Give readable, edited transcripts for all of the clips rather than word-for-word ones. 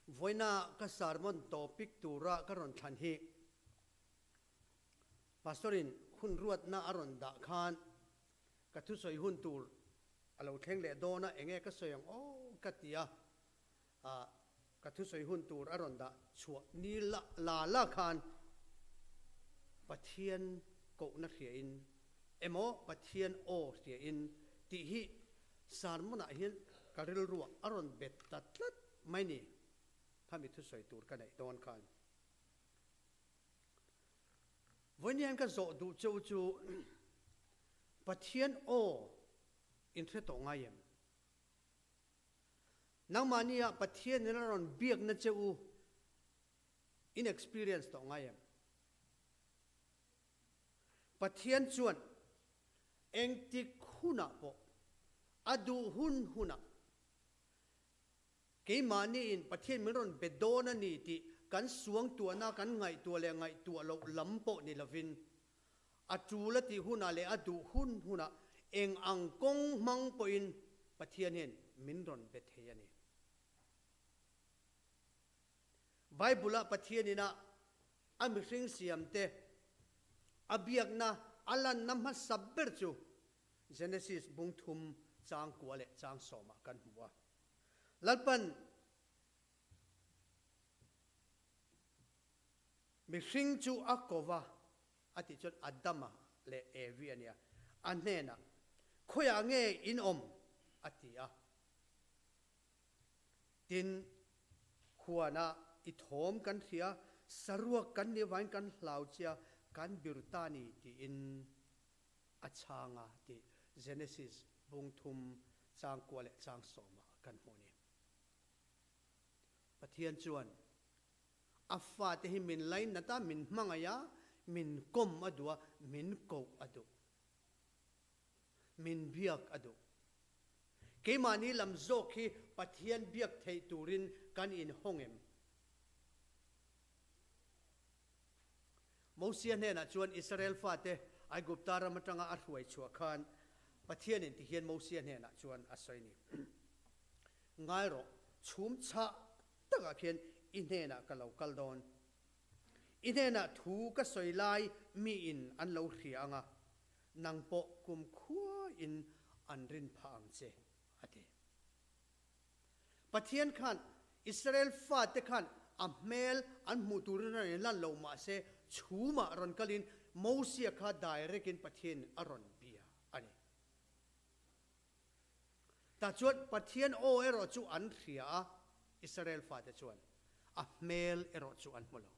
Vawiina ka sermon topic tura ka rawn thlan hi Pastor in hun ruatna a rawn dah khan ka thusawi hun tur a lo thleng leh dawn a, enge ka sawi ang aw ka ti a, ka thusawi hun tur a rawn dah chhuah ni la la khan Pathian kohna hria in emaw Pathian aw hria in tih hi sermon ah hian ka rilruah a rawn bet ta tlat mai ni, khami thusawi tur ka neih dawn khan. Vawiin hian ka zawh duh cheu chu Pathian aw in hre tawh ngai em? Nangmahni ah Pathian in a rawn biakna che u in experience tawh ngai em? Pathian chuan engtik hunah pawh a duh hun hunah Keimahni in Pathian min rawn be dawn a ni tih kan suangtuahna kan ngaihtuah leh ngaihtuah loh lam pawh ni lovin, a tul a tih hunah leh a duh hun hunah eng ang kawng hmang pawhin Pathian hian min rawn be thei a ni. Bible-ah Pathian ina a mihring siamte a biakna a lanna hmasa ber chu Genesis bung thum chang kua leh chang sawmah kan hmu a. Lalpan mihring chu a ko va, a tih chuan Adama leh Evi a nia, a hnenah, Khawiah nge in awm? a ti a. Tin, huanah i thawm kan hria, saruak kan nih avangin kan hlau che a, kan bir ta ni, tiin a chhang a tih Genesis bung thum changkua leh changsawmah kan hmuh a ni. Pathian chuan a fate hi min lainat a, min hmangaih a, min kawm a duh a, min koh a duh. Min biak a duh. Keimahni lam zawk hi Pathian biak theih turin kan inhawng em? Mosia hnenah chuan Israel fate Aigupta ram atanga a hruai chhuah khan Pathianin ti hian Mosia hnenah chuan a sawi ni, Ngai rawh, chhum chhah takah khian i hnenah ka lo kal dawn. I hnenah thu ka sawi lai miin an lo hria ang a, nang pawh kumkhuain an rin phah ang che, a ti. Pathian khan Israel fate khan a hmel an hmuh turin a rawn lan lo mahse chhumah rawn kalin Mosia kha direct in Pathian a rawn bia a ni. Tah chuan Pathian aw erawh chu an hria a, Israel fate chuan a hmel erawh chu an hmu lo.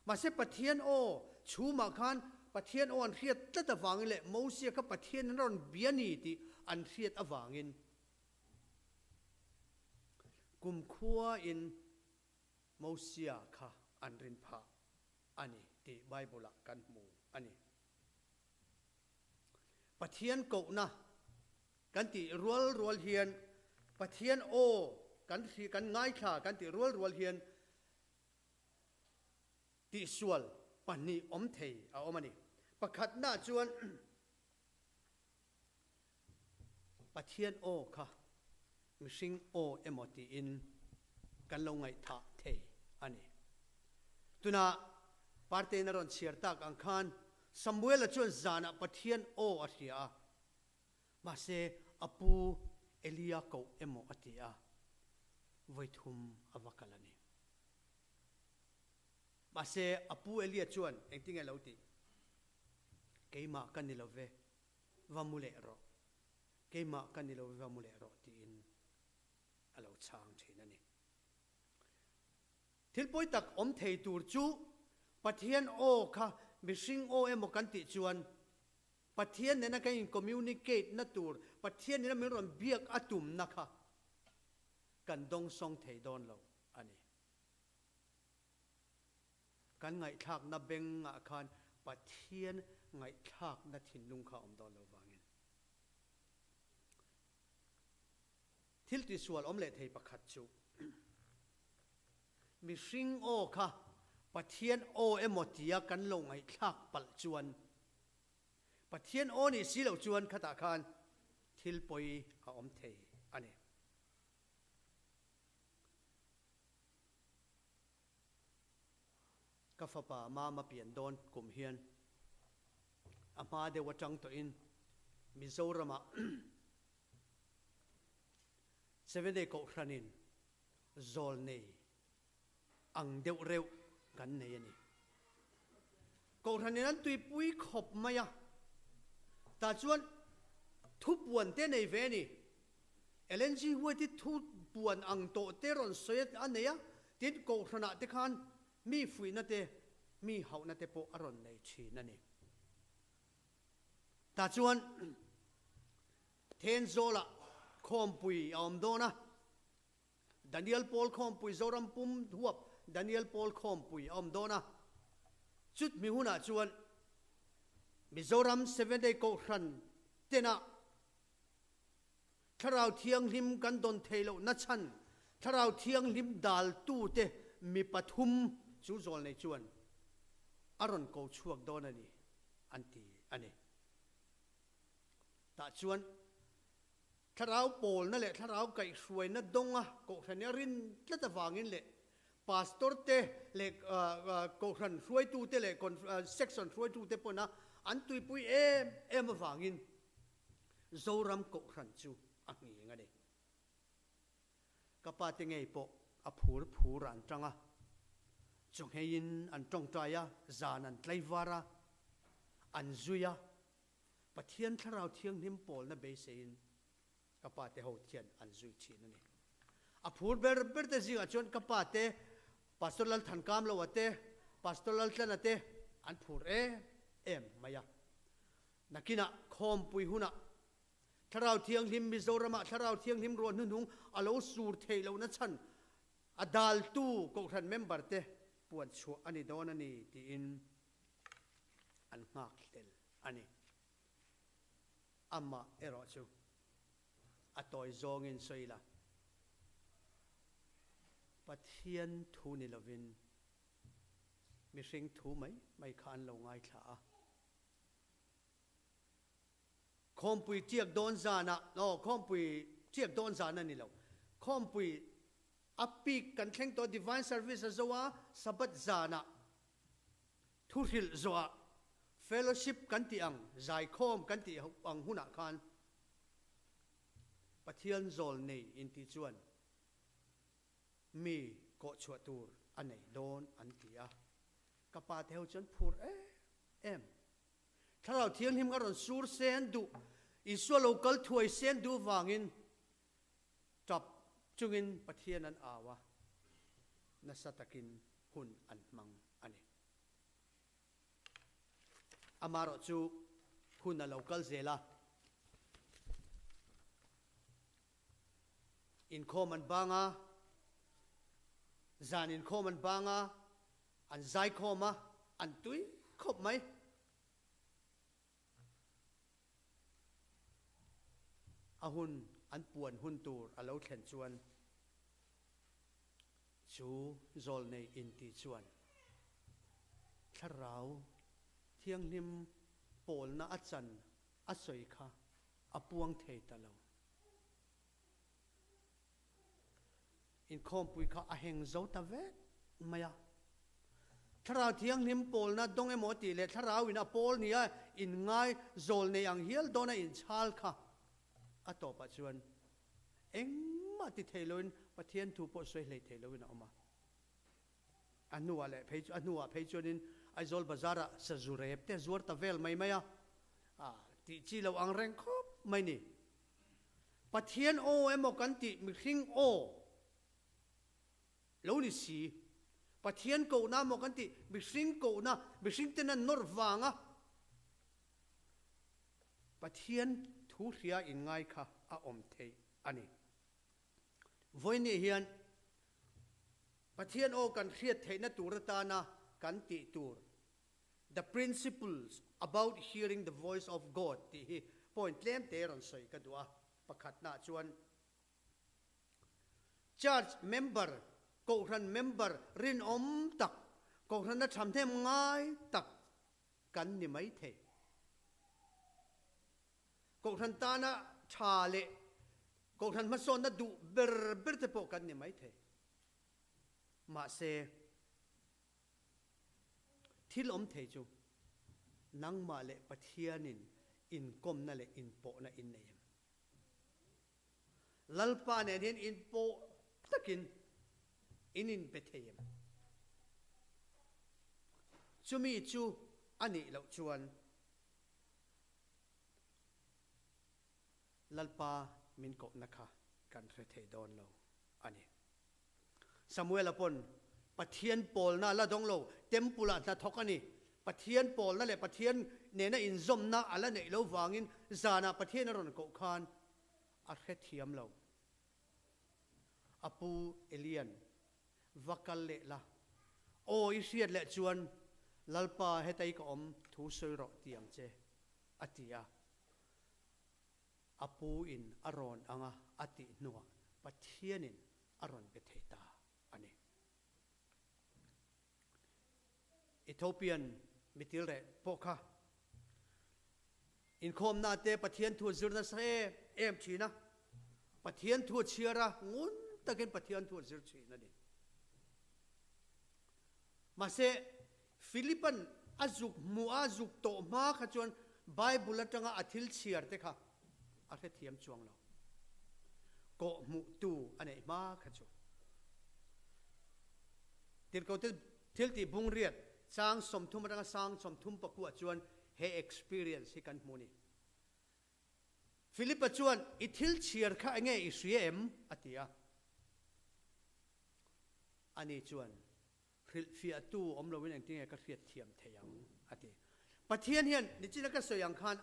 Mahse Pathian aw chhumah khan Pathian aw an hriat tlat avangin leh Mosia kha Pathian in a rawn bia ni tih an hriat avangin Kumkhua in Mosia kha an rin phah a ni tih Bible ah kan hmu a ni. Pathian kohna kan tih rual rual hian Pathian aw kan hri kan ngaithla kan tih rual rual hian tihsual pahnih awm thei a awm a ni. Pakhatna chuan Pathian aw kha mihring aw emaw tiin kan lo ngaihthah thei a ni. Tunah Partein a rawn chhiar tak ang khan Samuela chuan zanah Pathian aw a hria a, mahse a pu Elia koh emaw a ti a, vawithum a va kal a ni. Mahse a pu Elia chuan engtinge a lo tih? Keimah ka ni lo ve, va mu leh rawh. Keimah ka ni lo ve, va mu leh rawh tiin a lo chhang thin a ni. Thil pawi tak awm thei tur chu Pathian aw kha mihring aw emaw kan tih chuan Pathian nena kan in communicate na tur, Pathian nena min rawn biak a tumna kha kan dawngsawng thei dawn lo a ni. Kan ngaihthlakna bengah khan Pathian ngaihthlakna thinlung kha a awm dawn lo vangin thil tisual awm leh thei pakhat chu mihring aw kha Pathian aw emaw tia kan lo ngaihthlak palh chuan Pathian aw nih si loh chuan khatah khan thil pawi a awm thei a ni. Ka fapa Mama pian dawn kum hian a hma deuh atang tawhin Mizoramah Seventh-day Kohhranin zawlnei ang deuh reuh kan nei a ni. Kohhranin an tuipui khawp mai a, tah chuan thupuan te nei ve a ni. Ellen G. White-i thupuan ang tawh te rawn sawi a nei a, tin kohhranah te khan mi fuihna te, mi hauhna te pawh a rawn nei thin a ni. Tah chuan Thenzawlah khawmpui a awm dawn a. Daniel Pawl Khawmpui Zoram pum huap Daniel Pawl Khawmpui a awm dawn a, chutmi hunah chuan Mizoram Seventh Day Kohhran tena Thlarau Thianghlim kan dawn theih loh nachhan Thlarau Thianghlim daltute mi pathum chu zawlnei chuan a rawn ko chhuak dawn a ni an ti a ni. Tah chuan Thlarau pawlna leh thlarau kaihhruaina dawnga Kohhran hi a rin tlat avangin leh Pastor te leh Kohhran hruaitute leh Section hruaitute pawna an tuipui em em avangin Zoram Kohhran chu a nghing a ni. Ka pa te ngei pawh a phur phur an tang a, chawhngeiin an tawngtai a, zan an tlaivar a, an zui a, Pathian Thlarau Thianghlim pawlna beiseiin ka pa te ho thian an zui thin a ni. A phur ber ber te zingah chuan ka pa te, Pastor Lalthankamloa te, Pastor Laltlana te an phur em em mai a. Nakinah khawmpui hunah Thlarau Thianghlim Mizoramah Thlarau Thianghlim ruah hnuhnung a lo sur theih lohna chhan a daltu Kohhran member te puan chhuah a ni dawn a ni tiin an nghak hlel a ni. Amah erawh chu a tawi zawngin sawi la, Pathian thu ni lovin mihring thu mai mai kha an lo ngaithla a. Khawmpui tiak dawn zanah, aw khawmpui tiak dawn zan a ni lo, khawmpui a peak kan thleng tawh Divine Service a zo a, Sabbath zanah Thuhrilh zawhah fellowship kan tih ang, zaikhawm kan tih ang hunah khan Pathian zawl nei intih chuan mi kawhchhuah tur a nei dawn an ti a. Ka pa te ho chuan phur em em. Thlarau Thianghlim a rawn sur sen duh, Isua lo kal thuai sen duh vangin Tap chungin Pathian an au a, nasa takin hun an hmang a ni. Amaherawh chu hun a lo kal zel a, inkhawm an bang a, zan inkhawm an bang a, an zaikhawm a, an tui khawp mai. A hun an puan hun tur a lo thlen chuan chu zawlnei inti chuan Thlarau Thianghlim pawlna a chan a sawi kha a puang thei ta lo. Inkhawmpui kha a heng zo ta vek mai a. Thlarau Thianghlim pawlna dawng emaw tih leh Thlarau in a pawl nia inngai zawl nei ang hial dawna inchhal kha a tawpah chuan engmah ti thei loin Pathian thu pawh sawi hlei thei loin a awm a. A hnuah leh phei a hnuah phei chuanin Aizawl bazar-ah sazu rep te zuar ta vel mai mai a, tih chi lo ang reng khawp mai ni. Pathian aw emaw kan tih mihring aw lo ni si. Pathian kohna emaw kan tih mihring kohna, mihring ten an nawrh vanga Pathian thu hria inngai kha a awm theih a ni. Vawiin hian Pathian aw kan hriat theihna tur atana kan tih tur The Principles About Hearing the Voice of God tih hi point tlem te rawn sawi ka duh a. Pakhatnaah chuan Church member, Kohhran member rinawm tak, Kohhrana thamhnem ngai tak kan ni mai thei. Kohhran tana tha leh Kohhran hmasawnna duh ber ber te pawh kan ni mai thei. Mahse. Thil awm thei chu nangmah leh Pathianin inkawmna leh inpawhna in nei em? Lalpa nen hian inpawh takin in inbe thei em? Chumi chu a nih loh chuan Lalpa min kohna kha kan hre thei dawn lo a ni. Samuela pawn Pathian pawlna a la dawng lo, Temple ah hnathawk a ni. Pathian pawlna leh Pathian nena inzawmna a la neih lo vangin zanah Pathian a rawn koh khan a hrethiam lo. A pu Elian, Va kal leh la, aw i hriat leh chuan Lalpa hetai ka awm thu sawi rawh ti ang che, a ti a. A pu in a rawn ang a a tih hnuah Pathianin a rawn be thei ta a ni. Ethiopian mitil reh pawh kha inkhawmna te Pathian thu a zir nasa em em thin a, Pathian thu a chhiar a, ngun takin Pathian thu a zir thin a ni. Mahse, Philipa'n a zuk hmuh a zuk tawh hma kha chuan Bible atanga a thil chhiar te kha a hrethiam chuang lo. Kawh hmuhtu a neih hma kha chu. Tirhkohte thiltih bungriat chang 30 atanga sang 39 ah chuan he experience hi kan hmu ni. Philipa chuan, I thil chhiar kha enge i hria em? a ti a. Ani chuan, Hrilhfiahtu awm loin engtin nge ka hriatthiam thei ang? a ti. Pathian hian, nichina ka sawi ang khan,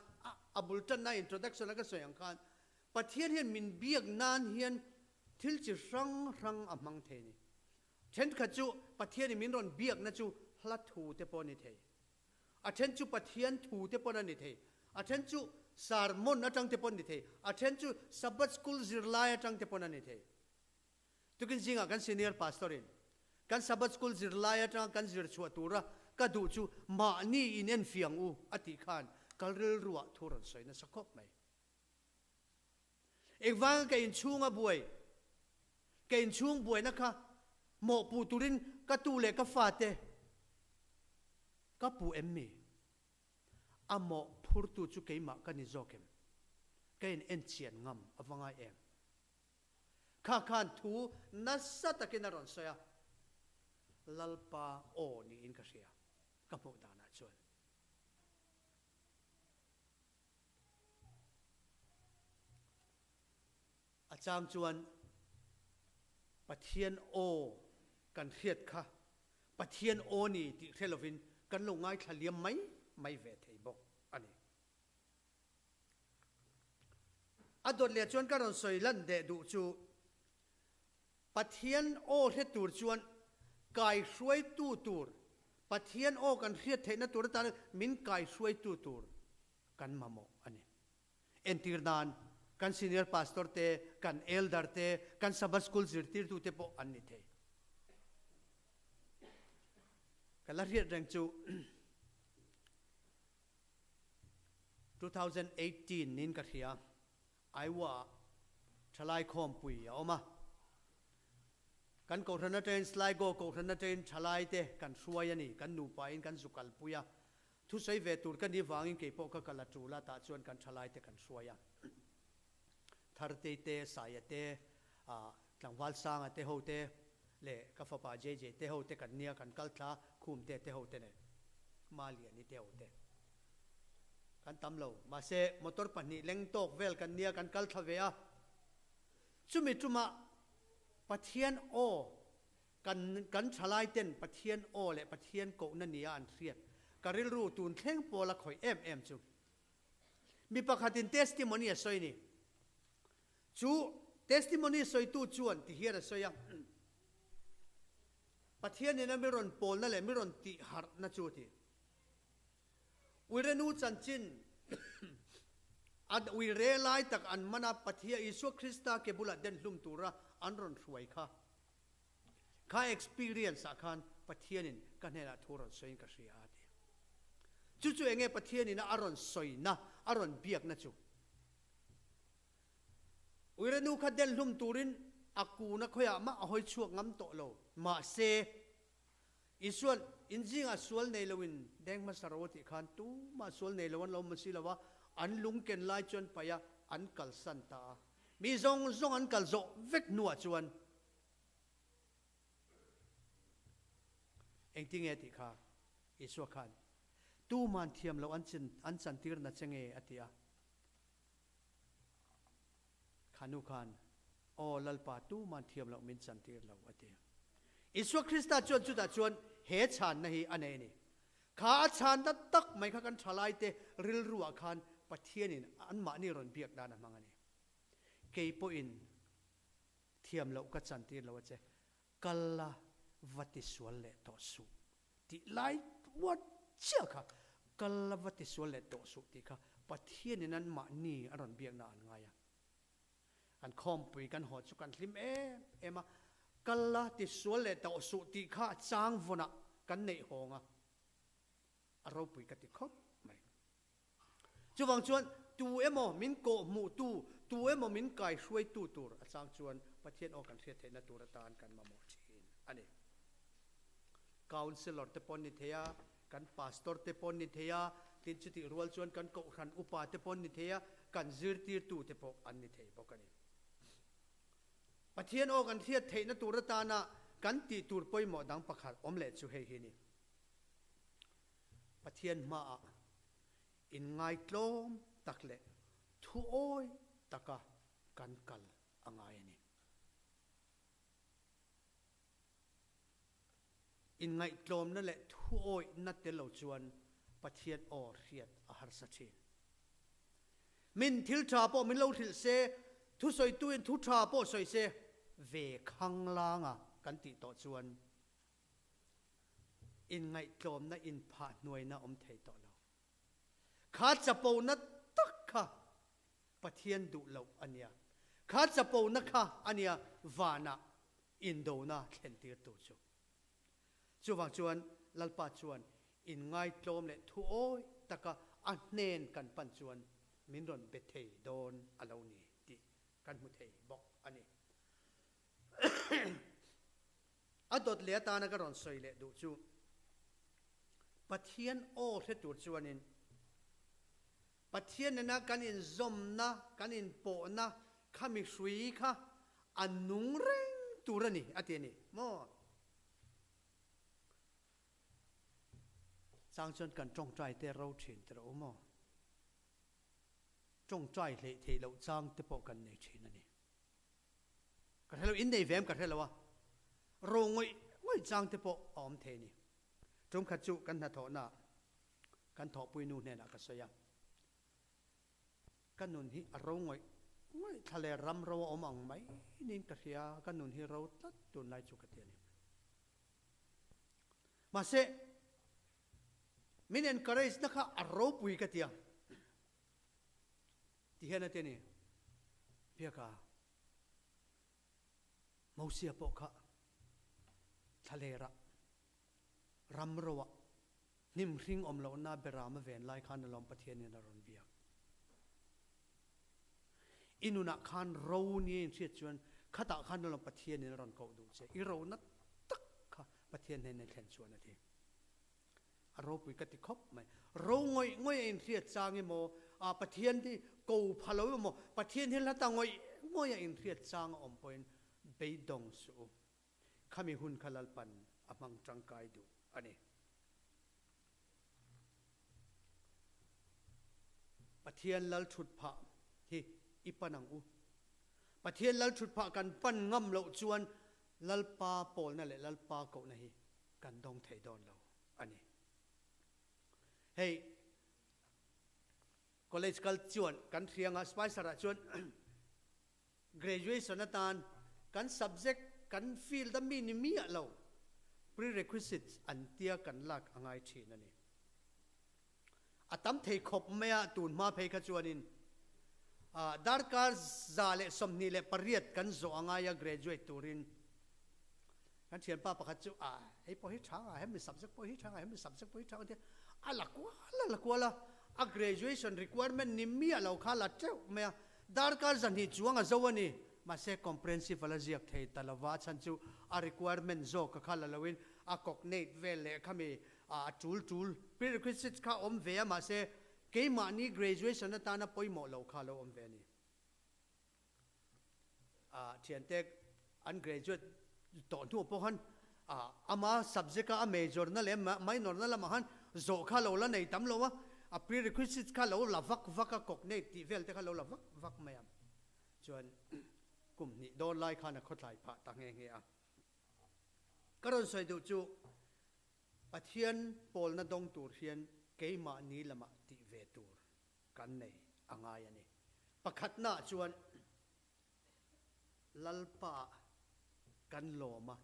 a bul tanna introduction a ka sawi ang khan, Pathian hian min biak nan hian thil chi hrang hrang a hmang thei a ni. Thenkhat chu Pathianin min rawn biakna chu hla thu te pawh a ni thei. A then chu Pathian thu te pawn a ni thei, a then chu sermon atang te pawn a ni thei, a then chu Sabbath school zirlai atang te pawn a ni thei. Tukin zingah kan senior pastor in kan Sabbath school zirlai atanga kan zir chhuah tura ka duh chu mahni in enfiang u a tih khan kal rilruah thu rawn sawi nasa khawp mai. Engvanga ka inchhung a buai, ka inchhung buaina kha mawhpuh turin ka tu leh ka fate ka puh em mi? A mawh phurtu chu keimah ka ni zawk em? Ka in enchian ngam a va ngai em? Kha khan thu nasa takin a rawn sawi a, Lalpa aw niin ka hria, ka hmuh danah chuan. A chang chuan Pathian aw kan hriat kha Pathian aw ni tih hre lovin kan lo ngaithla liam mai mai ve thei bawk a ni. A dawt leh chuan ka rawn sawi lan deh duh chu Pathian aw hre tur chuan kaihruaitu tur, Pathian aw kan hriat theihna tur atan min kaihruaitu tur kan mamawh a ni. Entir nan, kan senior pastor te, kan elder te, kan Sabbath school zirtirtu te pawh an ni thei. Ka la hriat reng chu 2018 niin ka hria. Iowa-ah thalai khawmpui a awm a. Kan kohhran atangin Sligo kohhran atangin thalaite kan hruai a ni, kan nupain kan zu kalpui a. Thusawi ve tur ka nih vangin keipawh ka kal a tul a, tah chuan kan thalaite kan hruai a. Thartei te, Saia te, Tlangval Sanga te ho te leh ka fapa JJ te ho te kan nia, kan kal thla Khum te te ho te nen, Maliani te ho te. Kan tam lo. Mahse, motor pahnih leng tawk vel kan nia, kan kal thla ve a. Chumi tumah Pathian aw kan kan thalai ten Pathian aw leh Pathian kohna nia an hriat ka rilru tun thleng pawl a khawih em em chu. Mi pakhatin testimony a sawi ni. Chu testimony sawitu chuan ti hian a sawi a, Pathianin a mi rawn pawlna leh mi rawn tihharhna chu a ti. Uirenu chanchin an uire lai tak an man a, Pathian Isua Krista ke bulah den hlum tura an rawn hruai kha. Kha experience ah khan Pathianin ka hnenah thu rawn sawiin ka hria a ti. Chu chu enge Pathianin a rawn sawina, a rawn biakna chu? Uirenu kha den hlum turin a kuna khawiah mah a hawi chhuak ngam tawh lo. Mahse. Isuan, In zingah sual nei loin deng hmasa ro a tih khan tumah sual nei lo an lo awm si lo a, an lung ken lai chuan paih a, an kalsan ta a. Mi zawng zawng an kal zawh vek hnuah chuan engtinge tih kha Isua khan tuman thiam loh an an chantir na che nge a ti a. Kha nu khan, Aw Lalpa, tuman thiam loh min chantir lo a ti. Isua Krista chuan chutah chuan he chhanna hi a nei a ni. Kha a chhanna tak mai kha kan thalaite rilruah khan Pathianin anmahni rawn biak nan a hmang a ni. Kei pawhin thiam loh ka chantir lo a che, kal la va ti sual leh tawh suh tih lai uat chiah kha, kal la va ti sual leh tawh suh tih kha Pathianin anmahni a rawn biakna an ngai a. Kan khawmpui kan haw chu kan hlim em em a, kal la ti sual leh tawh suh tih kha chang vawnah kan neih hawng a, a ropui ka ti khawp mai. Chuvang chuan tu emaw min kawh hmuh tu, tu emaw min kai hruai tu tur a chang chuan Pathian aw kan hriat theihna tur atan kan mamawh thin a ni. Councillor te pawn ni thei a, kan pastor te pawn ni thei a, tin chutih rual chuan kan kohhran upa te pawn ni thei a, kan zirtirtu te pawh an ni thei bawk a ni. Pathian aw kan hriat theihna tur atana kan tih tur pawimawh dang pakhat awm leh chu hei hi a ni. Pathian hmaah inngaitlawm tak leh thuawi taka kan kal a ngai a ni. Inngaihtlawmna leh thuawihna tel lo chuan Pathian aw hriat a harsa thin. Min thil tha pawh min lo hrilh se, thusawituin thu tha pawh sawi se, ve khanglanga kan tih tawh chuan inngaihtlawmna inphah hnuaina awm thei tawh lo. Kha chapona tak kha Pathian duh loh a nia. Kha chapona kha a nia vanah indona thlentirtu chu. Chuvang chuan Lalpa chuan inngaitlawm leh thuawi taka a hnen kan pan chuan min rawn be thei dawn a lo ni tih kan hmu thei bawk a ni. A dawt leh atana ka rawn sawi leh duh chu Pathian aw hre tur chuanin Pathian nena kan inzawmna, kan inpawhna kha mihrui kha a nung reng tur a ni, a ti a ni maw? Chang chuan kan tawngtai te ro thin te rawh u maw? Tawngtai hleih theih loh chang te pawh kan nei thin a ni. Ka hre lo, in nei ve em ka hre lo a, ro ngawih ngawih chang te pawh a awm thei a ni. Tum khat chu kan hnathawhnaah kan thawhpui nu hnenah ka sawi a, ka nun hi a ro ngawih ngawih thla leh ram ro a awm ang mai niin ka hria, ka nun hi ro tlat tunlai chu ka ti a ni. Mahse, min encourage na kha a ropui ka ti a, ti hian a ti a ni, Biaka, Mosia pawh kha thlalerah ram roah hnim hring awm lohna beram a ven lai khan alawm Pathianin a rawn biak. I nunah khan ro nia inhriat chuan khatah khan alawm Pathianin a rawn koh duh che. I rona tak kha Pathian hnena i thlen chuan a ti. A ropui ka ti khawp mai. Ro ngawih ngawih a inhriat chang emaw, ah Pathian hi ko pha lo emaw, Pathian hi hlata ngawih ngawih a inhriat chang a awm pawhin beidawng suh u. Khami hun kha Lalpan a hmang tangkai duh a ni. Pathian lal thut phah hi i pan ang u. Pathian lal thut phah kan pan ngam loh chuan Lalpa pawlna leh Lalpa kohna hi kan dawng thei dawn lo a ni. Hei college kal chuan kan hrianga Spicer ah chuan Graduation atan kan subject kan field a mi ni miah lo prerequisites an tia kan lak a ngai thin a ni. A tam thei khawp mai a, tun hma phei kha chuanin darkar 128 kan zawh a ngai a graduate turin. Kan thianpa pakhat chu a hei pawh hi tha nga, hemi subject pawh hi tha nga, hemi subject pawh hi tha nga tia a la kual a la kual a, a graduation requirement ni miah lo kha la teuh mai a, Darkar 200 chuang a zo a ni. Mahse comprehensive a la ziak thei ta lova, a chhan chu a requirement zawk a kha la loin a cognate vel leh khami a tul tul prerequisites kha awm ve a, mahse keimahni graduation atana pawimawh lo kha lo awm ve a ni. A thiante an graduate tawh hnu pawh khan ama subject a a major na leh minor na lamah khan zawh kha lo la nei tam lo a, a prerequisites kha lo la vak vak a, cognate tih vel te kha lo la vak vak mai a. Chuan kum hnih dawn lai khan a khawtlai phah ta nghe nghe a. Ka rawn sawi duh chu Pathian pawlna dawng tur hian keimahni lamah tih ve tur kan nei a ngai a ni. Pakhatnaah chuan Lalpa kan lawm a,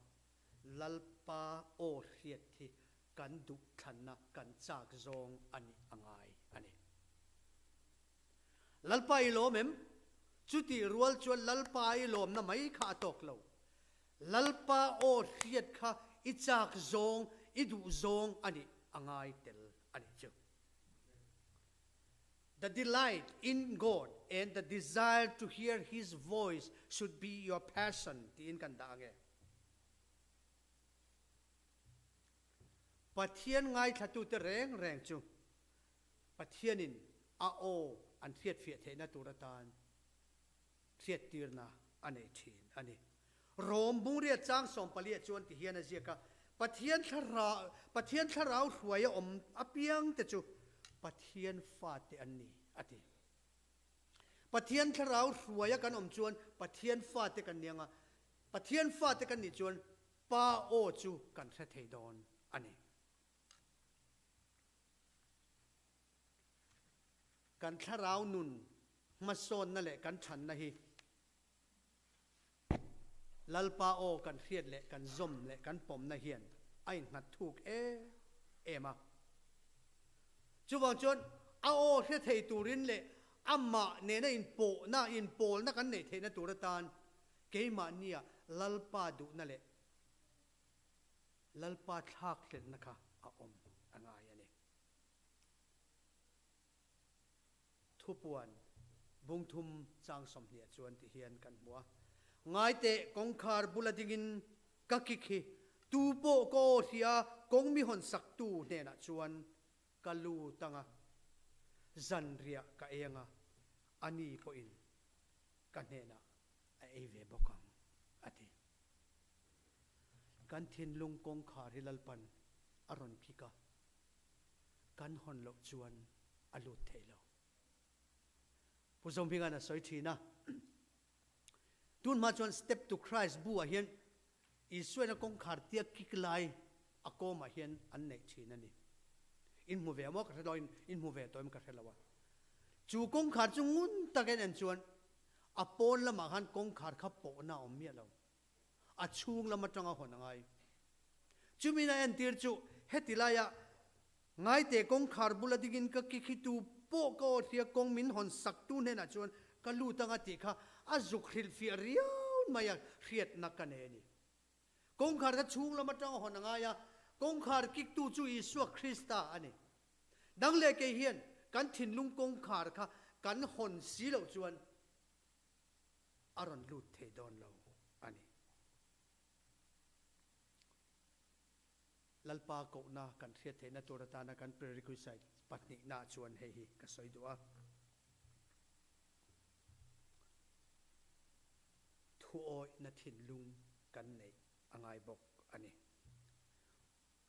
Lalpa aw hriat hi kan duhthlanna kan chak zawng a nih a ngai a ni. Lalpa i lawm em? Chutih rual chuan Lalpa i lawmna mai kha a tawk lo. Lalpa aw hriat kha i chak zawng, i duh zawng a nih a ngai tel a nih chu. The delight in God and the desire to hear His voice should be your passion tiin kan dah ange. Pathian ngaithlatute reng reng chu Pathianin a aw an hriatfiah theihna tur atan hriattirna a nei thin a ni. Rom bungriat chang sawmpaliah chuan ti hian a ziak a, Pathian thlarau, Pathian thlarau hruai a awm apiangte chu Pathian fate an ni, a ti. Pathian thlarau hruai a kan awm chuan Pathian fate kan ni ang a, Pathian fate kan nih chuan Pa aw chu kan hre thei dawn a ni. Kan thlarau nun hmasawnna leh kan thanna hi Lalpa aw kan hriat leh kan zawm leh kan pawmna hian a innghat thuk em em a. Chuvang chuan a aw hre thei turin leh amah nena inpawhna, inpawlna kan neih theihna tur atan keimahnia Lalpa duhna leh Lalpa thlakhlelhna kha a awm a ngai a ni. Thupuan bungthum chang sawmhniah chuan ti hian kan hmu a, Ngaiteh kawngkhar bula dingin ka kik hi tu pawh ka aw hria kawng mi hawn saktu hnenah chuan ka lu tanga zanriah ka ei anga ani pawhin ka hnenah a ei ve bawk ang a ti. Kan thinlung kawngkhar hi Lalpan a rawn kik a, kan hawn loh chuan a lut thei lo. Pu Zohminga'n a sawi thin a, Tun hma chuan Step to Christ bu ah hian Isuaina kawngkhar tia kik lai a kawmah hian an neih thin a ni. In hmu ve maw ka hre lo, in hmu ve tawh em ka hre lo a. Chu kawngkhar chu ngun takin en chuan a pawn lamah khan kawngkhar kha pawhna a awm miah lo. A chhung lam atanga hawn a ngai. Chumin a entir chu heti laia Ngaite kawngkhar bula dingin ka ki khitu pawh ka aw hria kawng min hawn saktu hnenah chuan ka lut anga tih kha a zuk hrilhfiah riau mai a hriatna ka nei a ni. Kawngkhar kha chhung lam atanga hawn a ngai a, kawngkhar kiktu chu Isua Krista a ni. Dang leh kei hian kan thinlung kawngkhar kha kan hawn si loh chuan a rawn lut thei dawn lo a ni. Lalpa kohna kan hriat theihna tur atana kan prerequisite pahnihna chuan hei hi ka sawi duh a. Thuawihna thinlung kan neih a ngai bawk a ni.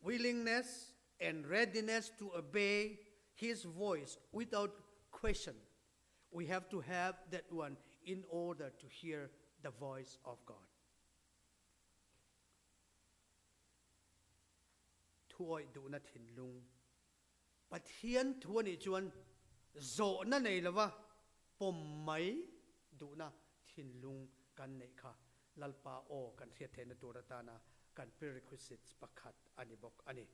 Willingness and readiness to obey His voice without question. We have to have that one in order to hear the voice of God. Thuawih duhna thinlung. Pathian thu a nih chuan zawhna nei lova pawm mai duhna thinlung kan neih kha Lalpa aw kan hriat theihna tur atana kan prerequisites pakhat a ni bawk a ni.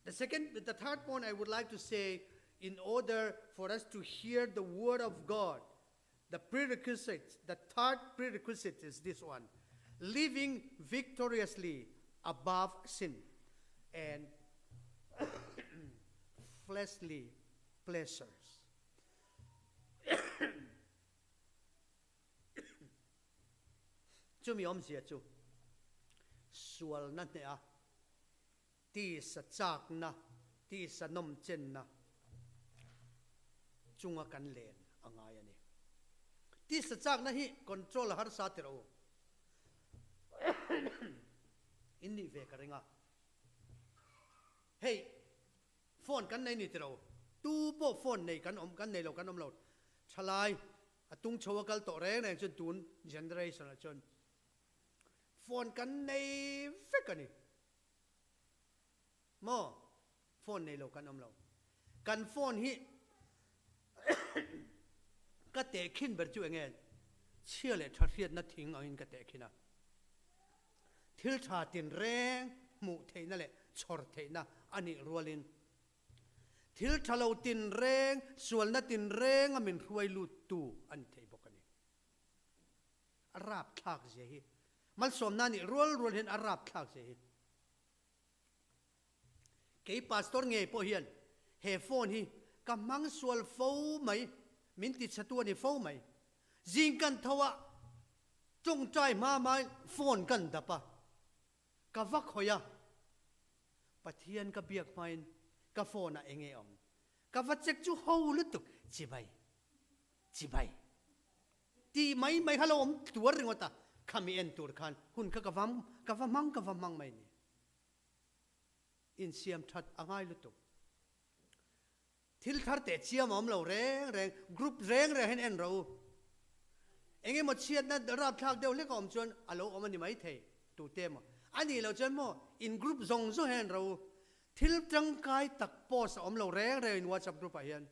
The second, the third point I would like to say, in order for us to hear the word of God, the prerequisite, the third prerequisite is this one living victoriously above sin and fleshly pleasures. Chumi awmzia chu sualna hneha tisa chakna, tisa nawmchenna chunga kan len a ngai a ni. Tisa chakna hi control a harsa ti rawh u. In nih ve ka ring a. Hei phone kan nei ni ti rawh u. Tu pawh phone nei kan awm, kan nei lo kan awm lo. Thalai a tung chho a kal tawh reng reng chuan tun generation ah chuan phone kan nei vek a ni. Maw? Phone nei lo kan awm lo. Kan phone hi ka tehkhin ber chu enge? Chhia leh tha hriatna thing angin ka tehkhin a. Thil tha tinreng hmuh theihna leh chhawr theihna a nih rualin thil tha lo tinreng, sualna tinrenga min hruai luttu a ni thei bawk a ni. A rapthlak zia hi malsawmna nih rual rual hian a rapthlak zia hi. Kei pastor ngei pawh hian he phone hi ka hmang sual fo mai, min ti chhe tu a ni fo mai. Zing kan tho a, tawngtai hma hma in phone kan dap a, ka va khawih a, Pathian ka biak hma in ka phone ah enge awm? Ka va check chu ho lutuk, chibai, chibai. Tih mai mai kha lo awm tuar ringawt a, khami en tur khan hun kha ka va ka va hmang ka va hmang mai ni. Insiam that a ngai lutuk. Thil thar teh chiam a awm lo reng reng, group reng reng hian en rawh u. Eng emaw chhiatna rapthlak deuh hlek a awm chuan a lo awm a ni maithei, tute emaw. A nih loh chuan maw in group zawng zawng hian en rawh u. Thil tangkai tak post a awm lo reng reng in WhatsApp group ah hian.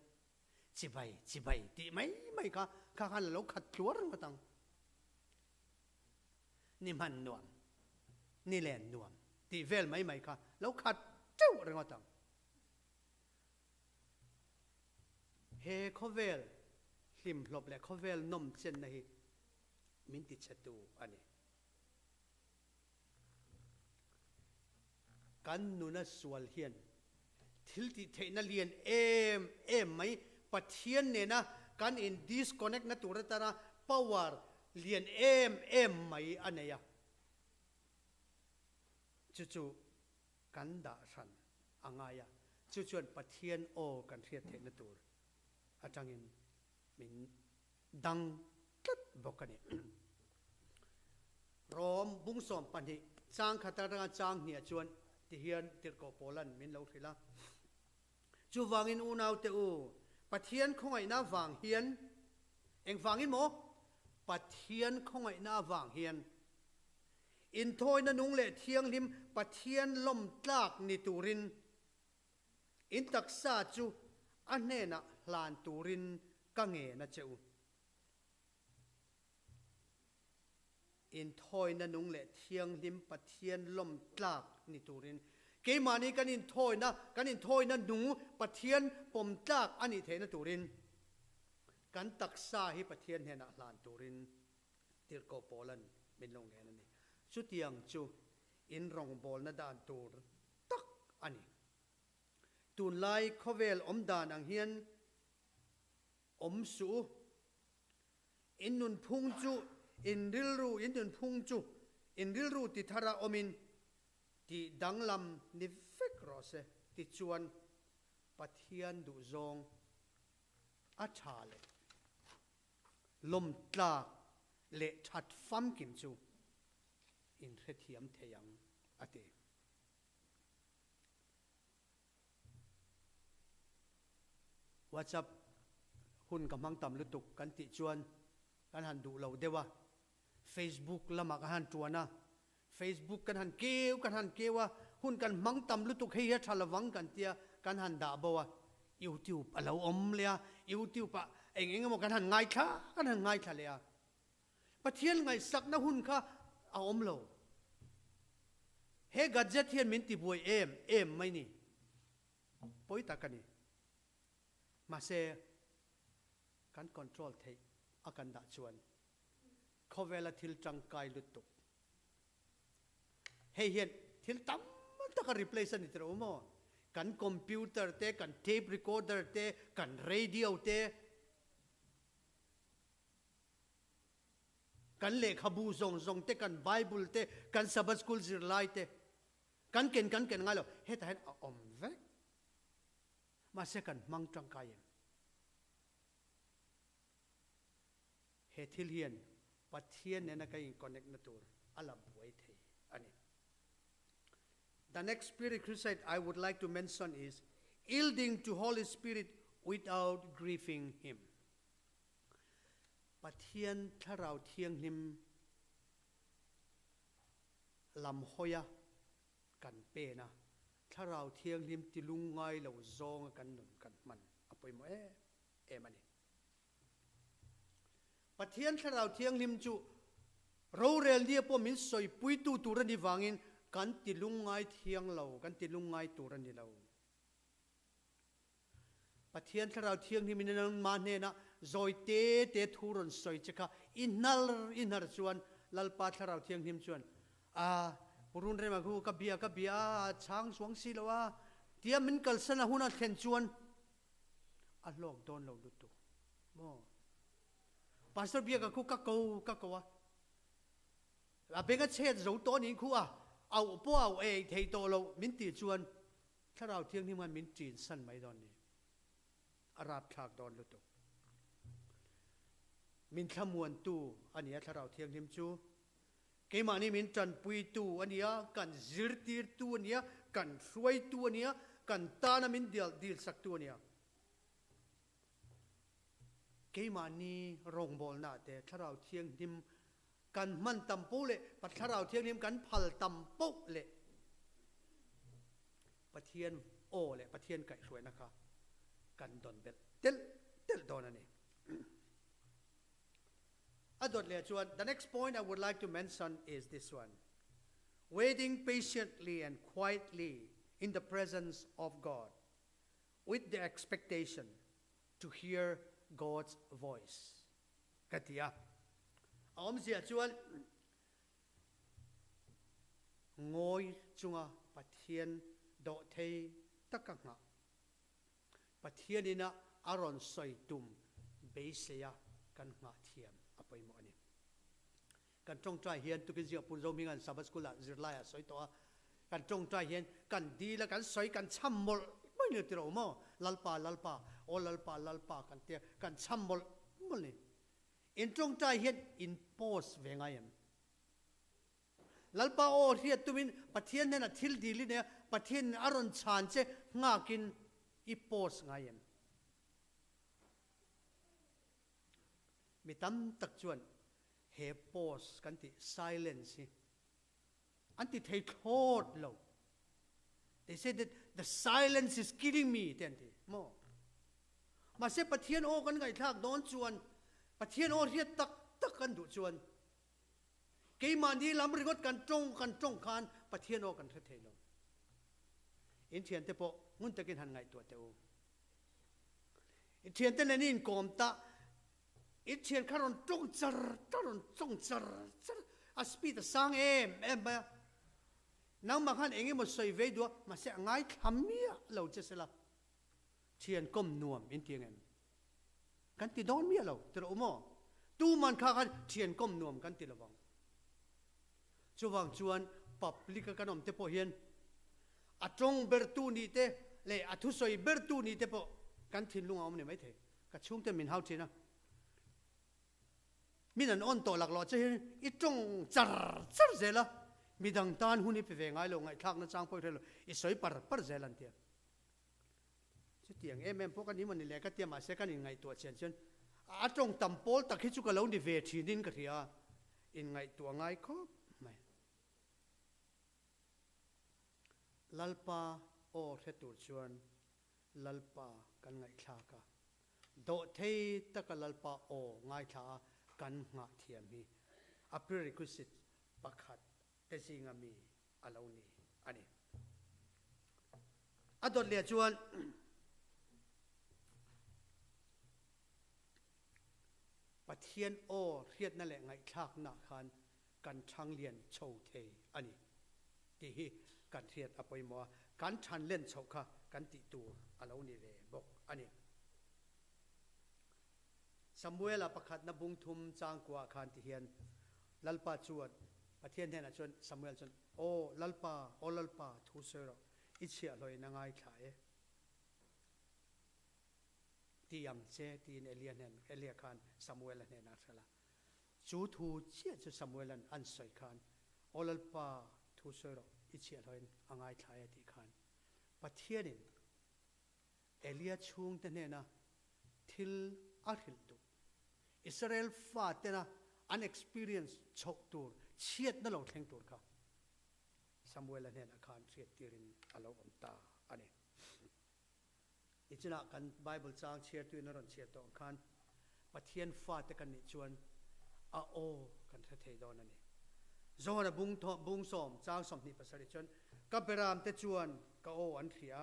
Chibai, chibai tih mai mai kha kha khan a lo khat tluar ngawt ang. Ni hman nuam, ni len nuam tih vel mai mai kha lo khat teuh ringawt ang. He khawvel hlimhlawp leh khawvel nawm chenna hi min tichhetu a ni. Kan nuna sual hian thil tih theihna lian em em mai Pathian nena kan in disconnect na tur atana power lian em em mai a nei a, chu chu kan dah hran a ngai a, chu chuan Pathian aw kan hriat theihna tur atangin min dang tlat bawk a ni. Rom bungsawm pahnih chang khat atanga chang hniah chuan tihian tirhkoh Paulan min lo hrilh a, Chuvangin unaute u, Pathian khawngaihna avang hian, engvangin maw? Pathian khawngaihna avang hian, inthawina nung leh thianghlim Pathian lawmtlak ni turin, In taksa chu a hnenah hlan turin ka ngen a che u. Inthawina nung leh thianghlim Pathian lawm tlak ni turin keimahni kan inthawina, kan inthawina nung Pathian pawm tlak a nih theihna turin kan taksa hi Pathian hnenah hlan turin Tirhkoh Paulan min lo ngen a ni. Chutiang chu in rawngbawlna dan tur tak a ni. Tunlai khawvel awm dan ang hian awm suh u. In nunphung chu in rilru, in nunphung chu in rilru ti thara awmin tih danglam ni vek rawh se tichuan Pathian duhzawng a tha leh lawmtlak leh that famkim chu in hrethiam thei ang a ti. WhatsApp hun ka hmang tam lutuk kan tih chuan kan han duh lo deuh a, Facebook lamah kan han tuan a, Facebook kan han keu kan han keu a, hun kan hmang tam lutuk hei hi a tha lovang kan tia kan han dah bo a, YouTube a lo awm leh a, YouTube ah eng eng emaw kan han ngaithla kan han ngaithla leh a. Pathian ngaihsakna hun kha a awm lo. He gadget hian min tibuai em em mai ni. Pawi tak a ni. Mahse, kan control theih a kan dah chuan khawvela thil tangkai lutuk. Hei hian thil tam tak a replace a ni tirh maw? Kan computer te, kan tape recorder te, kan radio te. Kan lehkhabu zawng zawng te, kan Bible te, kan Sabbath School zirlai te, kan ken kan ken ngai lo. Hetah hian a awm vek. Mahse kan hmang tangkai em? He thil hian Pathian nena kan in connect na tur a la buai thei a ni. The next prerequisite I would like to mention is yielding to Holy Spirit without grieving Him. Pathian Thlarau Thianghlim lam hawia kan pen a, Thlarau Thianghlim tilung ngai lo zawnga kan nun kan hman a pawimawh em em a ni. Pathian Thlarau Thianghlim chu rorel nia pawh min sawipuitu tur a ni vangin kan ti lungngai thiang lo, kan ti lungngai tur a ni lo. Pathian Thlarau Thianghlim in nangmah hnenah zawi te te thu rawn sawi che kha i hnar i hnar chuan Lalpa Thlarau Thianghlim chuan a purun rema khu ka bia ka bia a chhang chuang si lo a tia min kalsan a hun a thlen chuan a hlawk dawn lo lutuk maw? Pastor Biaka khu ka ko ka ko a, a beng a chhet zo tawh niin khu a, auh pawh auh ei thei tawh lo min tih chuan Thlarau Thianghlim khan min ṭin san mai dawn ni. A rapthlak dawn lutuk. Min thlamuantu a ni a Thlarau Thianghlim chu. Keimahni min ṭanpuitu a ni a, kan zirtirtu a ni a, kan hruaitu a ni a, kan tana min dilsaktu a ni a. Keimahni rawngbawlnaah te Thlarau Thianghlim kan hman tam poh leh Thlarau Thianghlim kan phal tam poh leh Pathian aw leh Pathian kaihhruaina kha kan dawn belh telh telh dawn a ni. A dawt leh chuan, The next point I would like to mention is this one, Waiting patiently and quietly in the presence of God with the expectation to hear God's voice ka ti a. A awmzia chuan ngawi chunga Pathian dawhthei taka nghah Pathian ina a rawn sawi tum beiseia kan nghah thiam a pawimawh a ni. Kan tawngtai hian tukin zingah Pu Zohminga'n Sabbath School ah zirlai a sawi tawh a, kan tawngtai hian kan dil a, kan sawi, kan chham mawlh mawlh ni tiro maw? Lalpa, Lalpa, aw Lalpa, Lalpa kan tia, kan chham mawlh mawlh ni. In tawngtai hian in pause ve ngai em? Lalpa aw hriat tumin Pathian hnenah thil dil i nei a, Pathianin a rawn chhan che nghakin i pause ngai em? Mi tam tak chuan he pause kan tih silence hi an ti thei thlawt lo. They say that the silence is killing me te an ti maw? Mahse Pathian aw kan ngaihthlak dawn chuan Pathian aw hriat tak tak kan duh chuan Keimahni lam ringawt kan tawng kan tawng khan Pathian aw kan hre thei lo. In thiante pawh ngun takin han ngaihtuah teh u. I thiante nen i inkawm ta, i thian kha rawn tawng char char, rawn tawng char char, a speed a sang em em mai a. Nangmah khan eng emaw sawi vei duh a, mahse a ngaithla miah lo che sela. Thian kawm nuam in ti ang em? Kan ti dawn miah lo, ti rawh u maw? Tuman kha khan thian kawm nuam kan ti lovang. Chuvang chuan public a kan awm te pawh hian a tawng bertu nih te leh a thusawi bertu nih te pawh kan thinlung a awm ni maithei. Ka chhungte min hau thin a, min an awn tawh laklawh che hian i tawng char char zel a, midang tan hun i pe ve ngai lo, ngaihthlakna chang pawh i hre lo, i sawi par par zel an ti a. Chutiang em em pawh ka ni maw ni le ka tia mahse kan inngaihtuah chian chuan a tawng tam pawl tak hi chu ka lo ni ve thinin ka hria a, inngaihtuah ngai khawp mai. Lalpa aw hre tur chuan Lalpa kan ngaihthlak a, dawhthei taka Lalpa aw ngaithla a kan nghah thiam hi a prerequisite pakhat te zinga mi a lo ni a ni. A dawt leh chuan Pathian aw hriatna leh ngaihthlakna khan kan thanglian chho thei a ni tih hi kan hriat a pawimawh a, kan thanlen chhoh kha kan tih tur a lo ni ve bawk a ni. Samuela pakhatna bungthum changkuah khan ti hian. Lalpa chuan, Pathian hnenah chuan Samuel chuan, Aw Lalpa, aw Lalpa, thu sawi rawh, i chhiahhlawhin a ngaithla e. Ti ang che, tiin Elia hnen, Elia khan Samuela hnenah a hrilh a. Chu thu chiah chu Samuela'n an sawi khan, Aw Lalpa, thu sawi rawh, i chhiahhlawhin a ngaithla e tih khan Pathianin Elia chhungte hnena thil a hrilh duh. Israel fatena an experience chhoh tur chhiatna lo thleng tur kha Samuela hnenah khan hriattirin a lo awm ta a ni. Nichinah kan Bible chang chhiartuin a rawn chhiar tawh ang khan Pathian fate kan nih chuan a aw kan hre thei dawn a ni. Johana bung bung sawm chang 27 chuan ka beramte chuan ka aw an hria,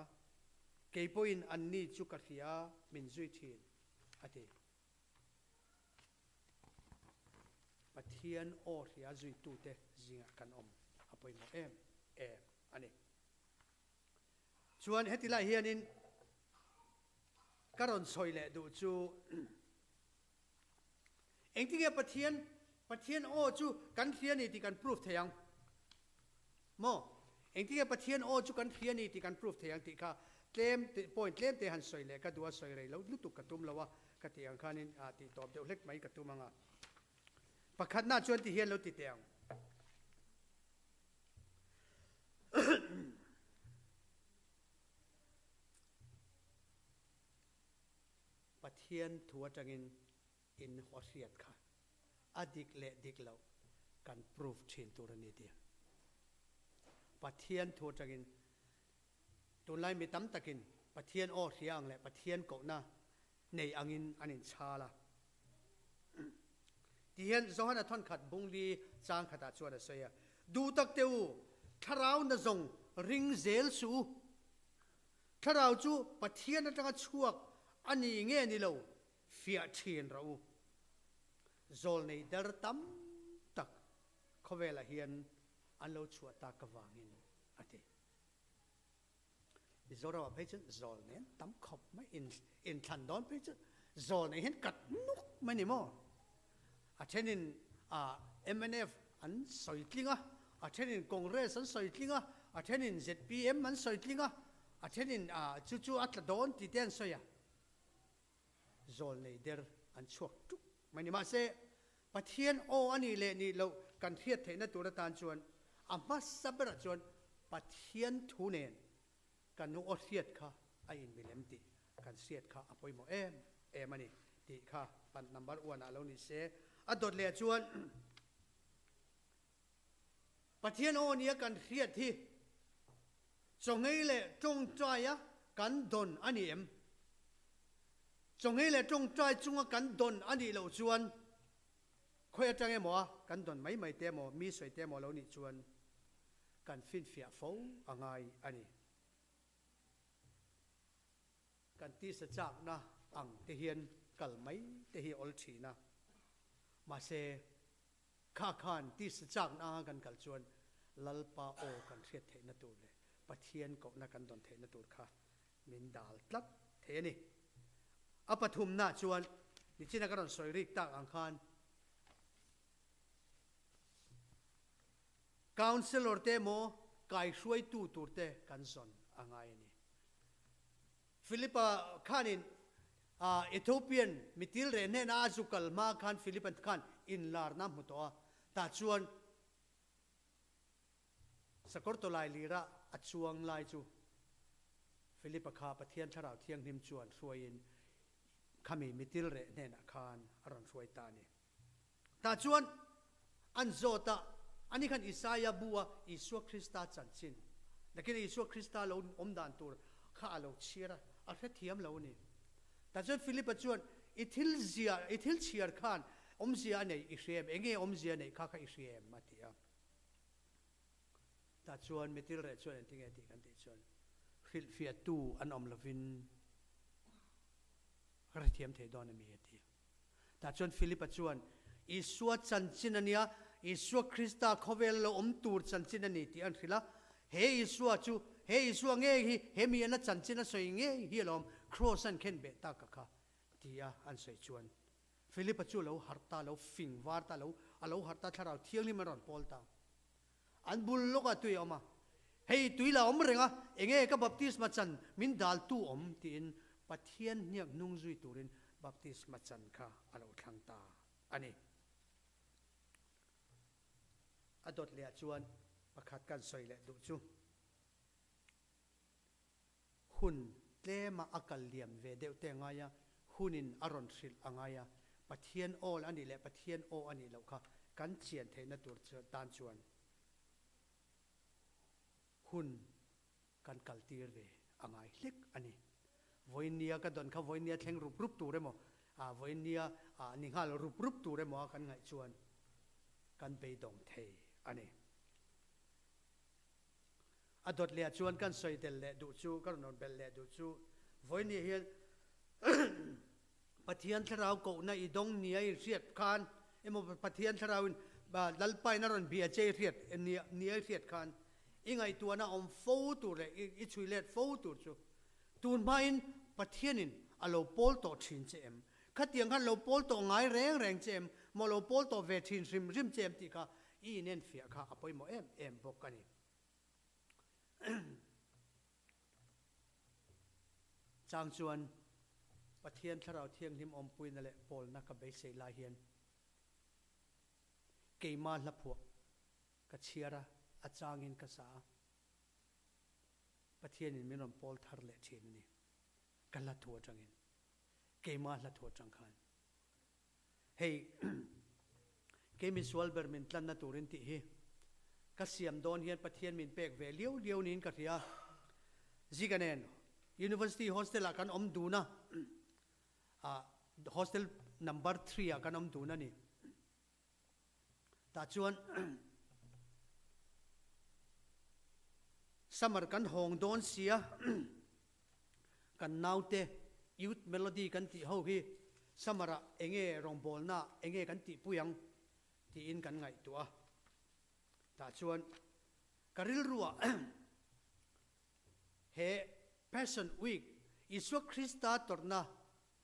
kei pawhin anni chu ka hria min zui thin a ti. Pathian aw hria zuitute zingah kan awm a pawimawh em em a ni. Chuan heti lai hianin ka rawn sawi leh duh chu engtinge Pathian Pathian aw chu kan hria ni tih kan proof thei ang maw? Engtinge Pathian aw chu kan hria ni tih kan proof thei ang tih kha tlem te point tlem te han sawi leh ka duh a, sawi rei lo lutuk ka tum lo a, ka tih ang khanin tih tawp deuh hlek mai ka tum ang a. Pakhatna chuan ti hian lo ti teh ang. Pathian thu atangin in haw hriat kha a dik leh dik loh kan proof thin tur a ni ti. Pathian thu atangin tunlai mi tam takin Pathian aw hria ang leh Pathian kohna nei angin an inchhal a. Ti hian Johana thawnkhat bungli chang khatah chuan a sawi a, Duh tak teh u, thlarau na zawng ring zel suh u. Thlarau chu Pathian atanga chhuak a ni nge ni lo fiah thin rawh u. Zawlnei dar tam tak khawvelah hian an lo chhuah tak avangin a ti. Mizoram ah phei chuan zawl nen tam khawp mai in inthlan dawn phei chuan zawl nei hian kat nuk mai ni maw? A thenin ah mnf an sawi tling a, a thenin Congress an sawi tling a, a thenin zpm an sawi tling a, a thenin ah chu chu a tla dawn tih te an sawi a. Zawl nei der an chhuak tuk mai ni. Mahse Pathian aw a nih leh nih loh kan hriat theihna tur atan chuan a hmasa berah chuan Pathian thu nen kan aw hriat kha a inmilem tih kan hriat kha a pawimawh em em a ni tih kha pan number one ah lo ni se. A dawt leh chuan Pathian aw nia kan hriat hi chawngei leh tawngtaia kan dawn a ni em? Chawngei leh tawngtai chunga kan dawn a nih loh chuan khawi atang emaw a kan dawn mai mai te emaw, mi sawi te emaw lo nih chuan kan finfiah fo a ngai a ni. Kan tisa chakna ang te hian kal mai te hi awl thin a, mahse Kha khan tisa chakna anga kan kal chuan Lalpa aw kan hriat theihna tur leh Pathian kohna kan dawn theihna tur kha min dal tlat thei a ni. A pathumna chuan nichina ka rawn sawi rik tak ang khan Councillor te emaw kaihruaitu tur te kan zawn a ngai a ni. Philipa khanin Ethiopian mitil reh hnena a zu kal hma khan Philipa khan inlarna a hmu tawh a, tah chuan sakawr tawlai lira a chuang lai chu Philipa kha Pathian Thlarau Thianghlim chuan hruaiin khami mitil reh hnenah khan a rawn hruai ta a ni. Tah chuan an zawt a, ani khan Isaia bu a Isua Krista chanchin, nakin Isua Krista lo awm dan tur kha a lo chhiar a, a hrethiam lo a ni. Tah chuan Philipa chuan, I thil zia, i thil chhiar khan awmzia a neih i hria em? Enge awmzia a neih kha kha i hria em? a ti a. Tah chuan mitil reh chuan engtinge tih kan tih chuan hrilhfiahtu an awm lovin ka hrethiam thei dawn a mi a ti. Tah chuan Philipa chuan, Isua chanchin a nia, Isua Krista khawvel lo awm tur chanchin a ni tih an hrilh a. He Isua chu, he Isua ngei hi, he mi ana chanchin a sawi ngei hi alawm, Kraws an khen beh tak a kha, tia an sawi chuan Philipa chu lo harh ta, lo fing var ta, lo A lo harh ta, Thlarau Thianghlim a rawn pawl ta. An bul lawkah tui a awm a, Hei, tui la awm reng a, enge ka baptisma chan min daltu awm? tiin Pathian hniak hnung zui turin baptisma chan kha a lo thlang ta a ni. A dawt lehah chuan pakhat kan sawi leh duh chu hun tlema a kal liam ve deuh te a ngai a, hunin a rawn hrilh a ngai a, Pathian awl a nih leh Pathian aw a nih loh kha kan chian theihna tur tan chuan hun kan kal tir ve a ngai hlek a ni. Vawinia ka dawn kha vawinia thleng rup rup tur emaw, vawinia ni nghal rup rup tur emaw a kan ngaih chuan kan beidawng thei a ni. A dawt leh ah chuan kan sawi tel leh duh chu, ka rawn belh leh duh chu, vawinia hian Pathian thlarau kohna i dawng nia i hriat khan emaw Pathian thlarau in Lalpa in a rawn bia che i hriat nia i hriat khan i ngaihtuahna awm fo tur leh i chhui let fo tur chu tun hmain Pathian in a lo pawl tawh thin che em? Khatiang khan lo pawl tawh ngai reng reng che em? Maw lo pawl tawh ve thin hrim hrim che em tih kha i inenfiah kha a pawimawh em em bawk a ni. Chang chuan Pathian Thlarau Thianghlim awmpuina leh pawlna ka beisei lai hian keima hla phuah ka chhiar a, a changin ka sa a. Pathianin min rawn pawl thar leh thin a ni. Ka hla thu atangin, keima hla thu atang khan. Hei kei min sual ber min tlanna turin tih hi ka siam dawn hian Pathian min pek ve liau liau niin ka hria. Zika nen University hostel ah kan awm dun a, ah hostel number three ah kan awm dun a ni. Tah chuan summer kan hawng dawn sia kan naute youth melody kan tih ho hi summer ah enge rawngbawlna enge kan tihpui ang tiin kan ngaihtuah a. Tah chuan ka rilruah he Passion Week Isua Krista tawrhna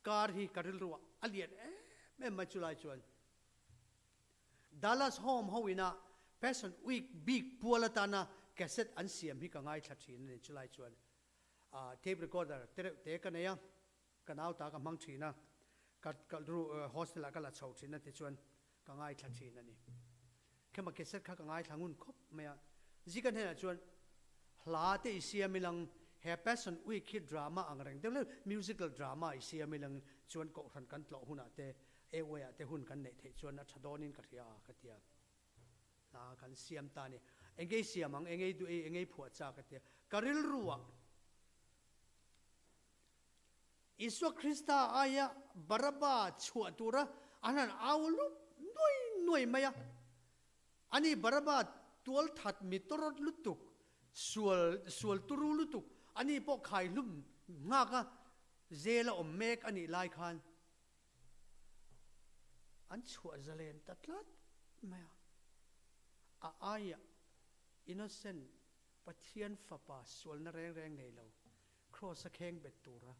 Kar hi ka rilruah a lian em em mai chulai chuan Dallas Home ho ina Passion Week bik pual atana cassette an siam hi ka ngaithla thin a ni. Chulai chuan tape recorder te reuh te ka nei a, ka nau ta ka hmang thin a, ka hostel ah ka la chho thin a tichuan ka ngaithla thin a ni. Khema cassette kha ka ngaithla ngun khawp mai a. Zika hnenah chuan hla te i siam ilang, he Passion Week hi drama ang reng deuh deuh, musical drama i siam ilang chuan kohhran kan tlawh hunah te, AY ah te hun kan neih theih chuan a tha dawnin ka hria a ka ti a. Hla kan siam ta a ni. Engei siam ang, engei duh ei, engei phuah cha ka ti a. Ka rilru ah Isua Krista aia Baraba chhuah tura an han au lup nuai nuai mai a. Ani Baraba tual that mi tawrawt lutuk, sual sual turu lutuk, ani pawh khai hlum nghak a, zel a awm mek a nih lai khan an chhuah zalen ta tlat mai a. A aia innocent Pathian fapa sualna reng reng nei lo Kraws a kheng bet tura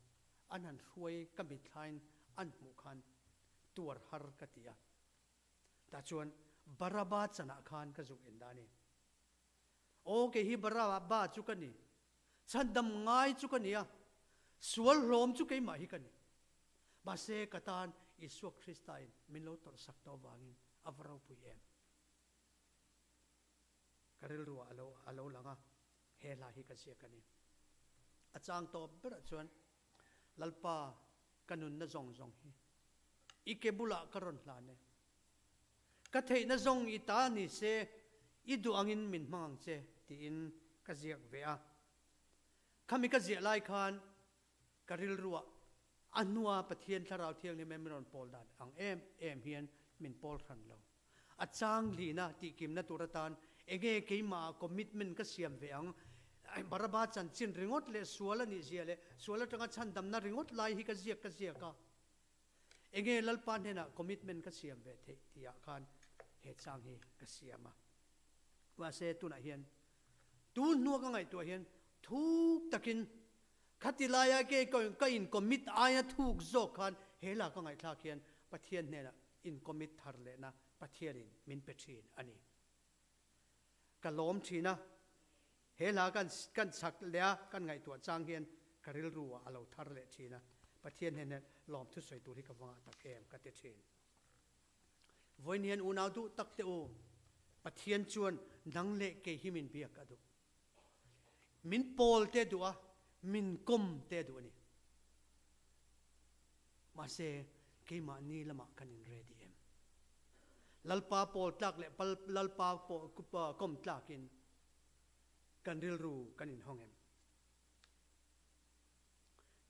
an han hruai ka mithlain an hmuh khan tuar har ka ti a. Tah chuan Baraba chanah khan ka zuk en dah a ni. Aw kei hi Baraba chu ka ni, chhandam ngai chu ka ni a, sual hlawm chu keimah hi ka ni. Mahse ka tan Isua Krista in min lo tawrhsak tawh avangin a va ropui em. Ka rilruah a lo a lo lang a, he hla hi ka ziak a ni. A chang tawp berah chuan, Lalpa, ka nunna zawng zawng hi i ke bulah ka rawn hlan e. Ka theihna zawng i ta ni se, i duh angin min hmang ang che, tiin ka ziak ve a. Khami ka ziah lai khan ka rilruah a hnua Pathian Thlarau Thianghlim em min rawn pawl dan ang em em hian min pawl hran lo. A chang lihna tihkimna tur atan enge keimahah commitment ka siam ve ang? Baraba chanchin ringawt leh sual a nih zia leh sual atanga chhandamna ringawt lai hi ka ziak ka ziak a. Enge Lalpa hnenah commitment ka siam ve theih tihah khan he chang hi ka siam a. Mahse tunah hian tun hnua ka ngaihtuah hian thuk takin khati laia ke ka in commit aia thuk zawk khan he la ka ngaihthlak hian Pathian hnenah in commit thar lehna. Pathianin min pe thin a ni. Ka lawm thin a, he hla kan kan chak leh a kan ngaihtuah chang hian ka rilru ah a lo thar leh thin a, Pathian hnenah lawm thusawi tur hi ka va ngah tak em ka ti thin. Vawiin hian unau duh tak teh u, Pathian chuan nang leh kei hi min biak a duh. Min pawl te duh a, min kawm te duh a ni. Mahse, keimahni lamah kan in ready em? Lalpa pawl tlak leh Lalpa kawm tlakin kan rilru kan inhawng em?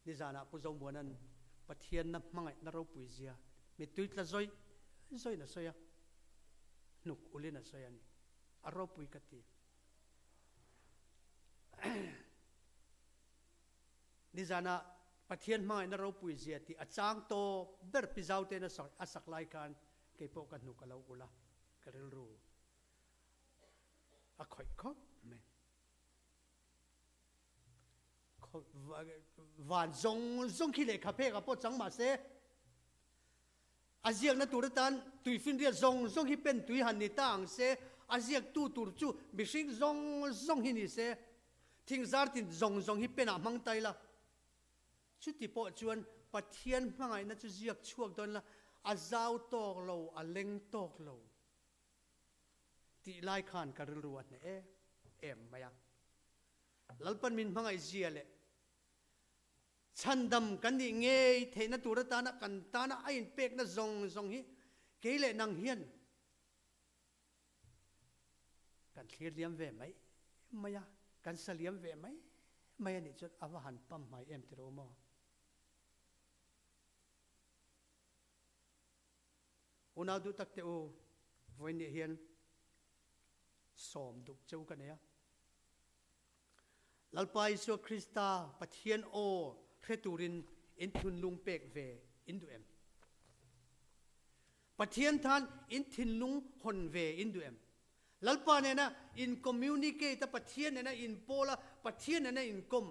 Nizanah Pu Zomuana'n Pathianna hmangaihna ropui zia mittui tla zawih zawihin a sawi a, hnuk ulin a sawi a ni. A ropui ka ti. Nizanah Pathian hmangaihna ropui zia tih a chang tawp ber Pi Zaute'n a sak lai khan keipawh ka hnuk a lo ul a, ka rilru a khawih khawp mai. Van zawng zawng khi lehkha phek ah pawh chang mah se, a ziakna tur atan tuifinriat zawng zawng hi pen tui han ni ta ang se, a ziaktu tur chu mihring zawng zawng hi ni se, thingzar tin zawng zawng hi pen ah hmang ta ila. Chuti pawh chuan Pathian hmangaihna chu ziak chhuak dawn la, a zau tawk lo, a leng tawk lo. Tih lai khan ka rilru a hneh em em mai a. Lalpan min hmangaih zia leh chhandam kan nih ngei theihna tur atana kan tana a inpekna zawng zawng hi kei leh nang hian kan thlir liam ve mai mai a, kan sa liam ve mai mai a nih chuan a va han pamhmai em tiro maw? Unau duh tak teh u, vawiin nih hian sawm duh che u ka nei a. Lalpa Isua Krista Pathian aw hre turin in thinlung pek ve in duh em? Pathian tan in thinlung hawn ve in duh em? Lalpa nena in communicate a, Pathian nena in pawl a, Pathian nena in kawm,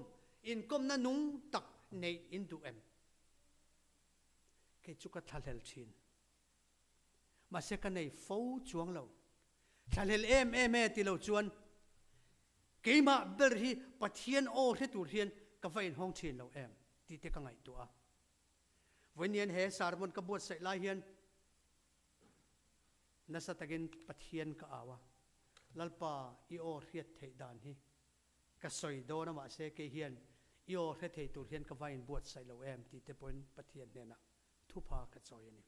inkawmna nung tak neih in duh em? Kei chu ka thlahlel thin. Mahse ka nei fo chuang lo. Thlahlel em em e ti lo chuan keimah ber hi Pathian aw hre tur hian ka va inhawng thin lo em tih te ka ngaihtuah a. Vawiin he sermon ka buatsaih lai hian nasa takin Pathian ka au a, Lalpa i aw hriat theih dan hi Ka sawi dawn a mahse kei hian i aw hre thei tur hian ka va inbuatsaih lo em tih te pawhin Pathian hnenah thupha ka chawi a ni.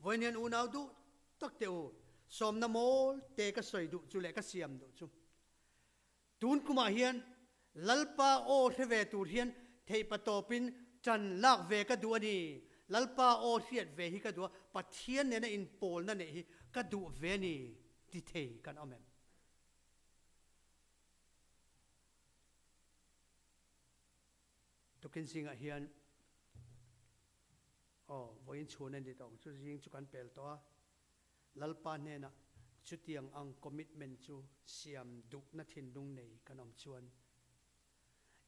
Vawiin hian unau duh tak teh u, sawmna mawl te ka sawi duh chu leh ka siam duh chu tun kumah hian Lalpa aw hre ve tur hian theihpa tawpin ṭan lak ve ka duh a ni. Lalpa aw hriat ve hi ka duh a, Pathian nena inpawlna neih hi ka duh ve a ni ti thei kan awm em? Tukin zingah hian aw vawiin chhun a ni tawh ang chu zing chu kan pel tawh a, Lalpa hnenah chutiang ang commitment chu siam duhna thinlung nei kan awm chuan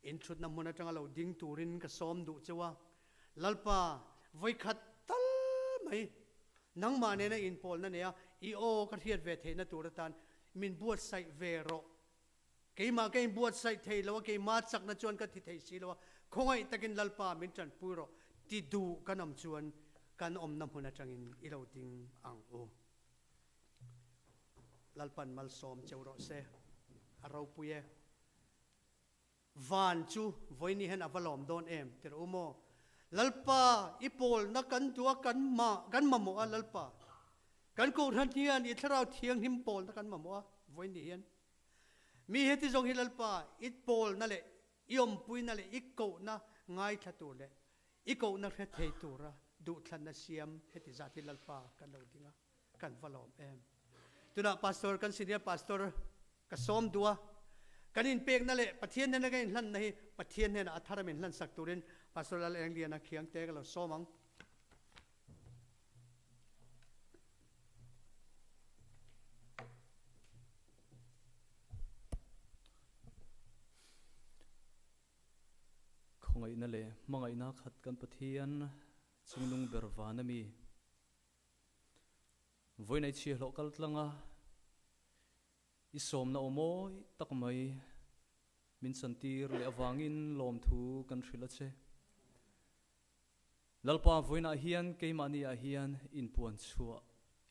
inthutna hmun atanga lo ding turin ka sawm duh cheu a, Lalpa vawikhat tal mai nangmah nena inpawlna nei a, i aw ka hriat ve theihna tur atan min buatsaih ve rawh. Keimah ka inbuatsaih thei lo a, keimah chakna chuan ka thi thei si lo a, khawngaih takin Lalpa min tanpui rawh ti duh kan awm chuan kan awmna hmun atangin i lo ding ang u. Lalpan malsawm cheu rawh se, a ropui e. Van chu vawiin hian a va lawm dawn em ti rawh u maw? Lalpa, i pawlna kan duh a, kan ma, kan mamawh a, Lalpa. Kan Kohhran hian i Thlarau Thianghlim pawlna kan mamawh a, vawiin ni hian. Mi heti zawng hi Lalpa, i pawlna leh i awmpuina leh i kohna ngaithla tur leh i kohna hre thei tura duhthlanna siam heti zat hi Lalpa kan lo ding a. Kan va lawm em. Tunah Pastor kan Senior Pastor ka sawm duh a, kan inpekna leh Pathian hnena kan inhlanna hi Pathian hnenah a thar a min hlansak turin Pastor Lal Engliana Khiangte ka lo sawm ang. Khawngaihna leh hmangaihna khat kan Pathian chungnung ber van a mi. Vawiin ai chhiahhlawh kal tlang a, i sawmna aw mawi tak mai min chantir leh avangin lawmthu kan hrilh a che. Lalpa vawiinah hian keimahni ah hian inpuan chhuah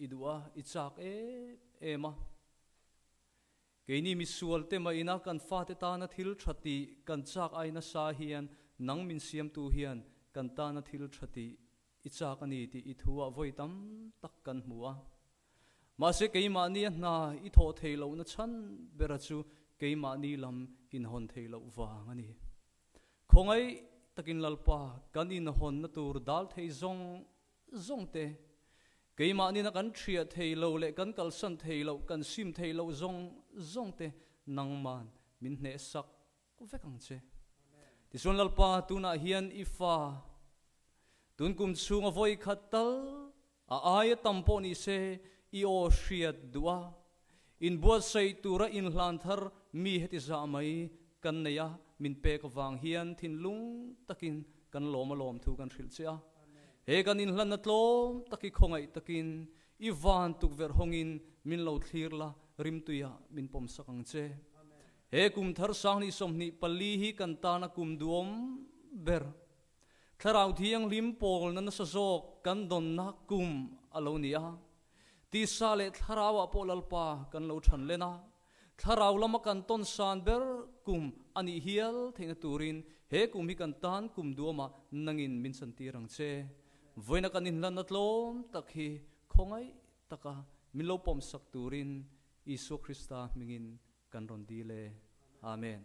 i duh a, i chak em em a. Keini misual te mah ina kan fate tana thil tha tih kan chak ai nasa hian nang min siamtu hian kan tana thil tha tih i chak a ni tih i thu ah vawi tam tak kan hmu a. Mahse keimahni a hna i thawh theih lohna chhan bera chu keimahni lam inhawn theih loh vang a ni. Khawngaih takin Lalpa kan inhawnna tur dal thei zawng zawng te, keimahni na kan thiah thei lo leh kan kalsan thei loh, kan sim thei loh zawng zawng te nangman min hneh sak vek ang che. Tichuan Lalpa tunah hian i fa tun kum chhunga vawi khat tal a aia tam pawh ni se i aw hriat duh a, inbuatsaih tura inhlan thar mi heti zah mai kan nei a, min pek avang hian thinlung takin kan lawm a lawm thu kan hrilh che a. He kan inhlanna tlawm tak i khawngaih takin i van tukverh hawngin min lo thlir la, rimtuiah min pawmsak ang che. He kum thar sanghnih 24 hi kan tana kum duhawm ber. Thlarau Thianghlim pawlna nasa zawk kan dawnna kum a lo ni a. Tisa leh thlarauah pawh Lalpa kan lo than len a. Thlarau lama kan tawn san ber kum a nih hial theihna turin he kum hi kan tan kum duamah nangin min chantir ang che. Vawiina kan inhlanna tlawm tak hi khawngaih taka min lo pawmsak turin Isua Krista hmingin kan rawn dil e. Amen.